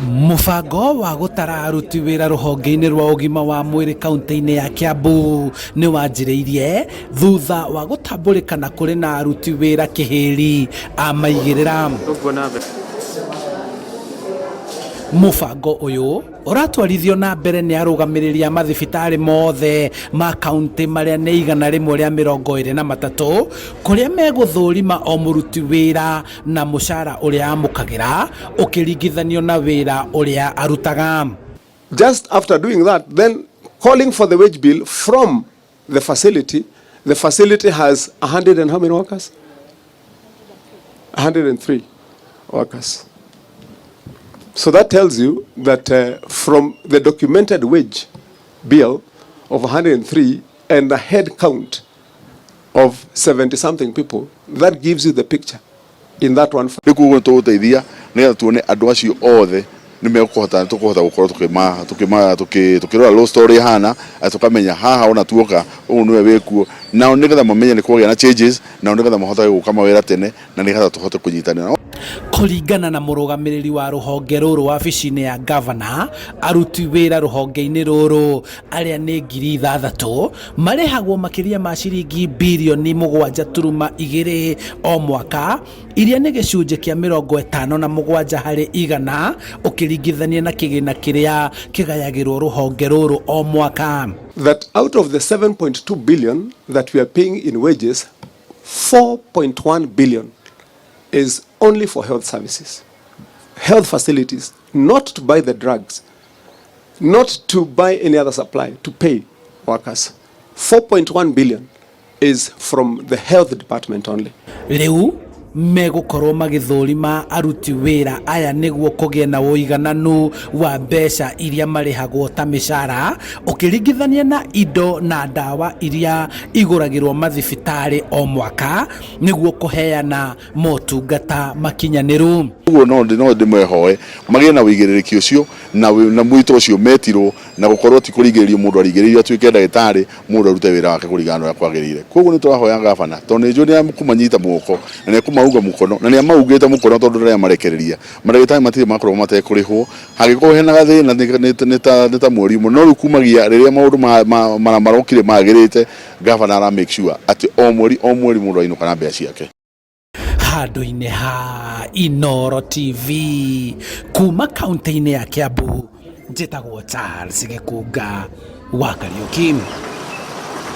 Mũbango wa gũtara aruti wĩra rũhonge-inĩ rwa ũgima wa mwĩrĩ kaunti-inĩ ya Kiambu nĩ wanjĩrĩirie thutha wa gũtambũrĩkana kũrĩ na aruti wĩra kĩhĩri a maigĩrĩra. Mũbango ũyũ ũratwarithio na mbere nĩ arũgamĩrĩri a mathibitarĩ mothe ma kaunti marĩa nĩ 123, kũrĩa megũthũrima o mũruti wĩra na mũcara ũrĩa amũkagĩra ũkĩringithanio na wĩra ũrĩa arutaga. Just after doing that, then calling for the wage bill from the facility, the facility has 100 and how many workers? 103 workers. So that tells you that from the documented wage bill of 103 and a head count of 70 something people, that gives you the picture in that one. Rĩu koguo nĩtũgũteithia nĩgetha tuone andũ acio othe nĩ mekũhota tũkũhota gũkorwo tũkĩma tũkĩma tũkĩrora roster ũrĩa ĩhana, atĩ tũkamenya haha ona tuoka ũũ nĩwe wĩkuo, nao nĩgetha mamenye nĩ kwagĩa na changes, nao nĩgetha mahotage gũka mawĩra tene na nĩgetha tũhote kũnyitanĩra. Kũringana na mũrũgamĩrĩri wa rũhonge rũrũ wabici-inĩ ya ngavana, aruti wĩra rũhonge-inĩ rũrũ arĩa nĩ 6,000 marĩhagwo makĩria ma ciringi 7.2 birioni o mwaka, iria nĩ gĩcunjĩ kĩa 57% ũkĩringithania na kĩgĩna kĩrĩa kĩgayagĩrwo rũhonge rũrũ o mwaka. That out of the 7.2 billion that we are paying in wages, 4.1 billion is only for health services, health facilities, not to buy the drugs, not to buy any other supply, to pay workers. 4.1 billion is from the health department only. Rĩu megũkorwo magĩthũrima aruti wĩra aya nĩguo kũgĩe na ũigananu wa mbeca iria marĩhagwo ta mĩcara ũkĩringithania na indo na ndawa iria igũragĩrwo mathibitarĩ o mwaka nĩguo kũheana motungata makinyanĩru. Ũguo no ndĩmehoe magĩe na ũigĩrĩrĩki ũcio na mwĩto ũcio metirwo na gũkorwo ti kũringĩrĩrio mũndũ arigĩrĩrio atuĩke ndagĩtarĩ, mũndũ arute wĩra wake kũringana na ũrĩa kwagĩrĩire. Koguo nĩ tũrahoya gavana, tondũ nĩ njũĩ nĩ ekũmanyita moko na nĩ ekũmaunga mũkono na nĩ amaungĩte mũkono, tondũ ndarĩ amarekereria. Mandagĩtarĩ matirĩ makorwo matekũrĩhwo hangĩkorwo hena gathĩna nĩ ta mweri ũmwe, no rĩu kumagia rĩrĩa maũndũ marokire magĩrĩte, gavana ara make sure atĩ o mweri o mweri mũndũ ainũka na mbeca ciake. Handũ-inĩ ha Inoro TV kuma kaunti-inĩ ya Kiambu, njĩtagwo Charles Gĩkunga wa Kariũki.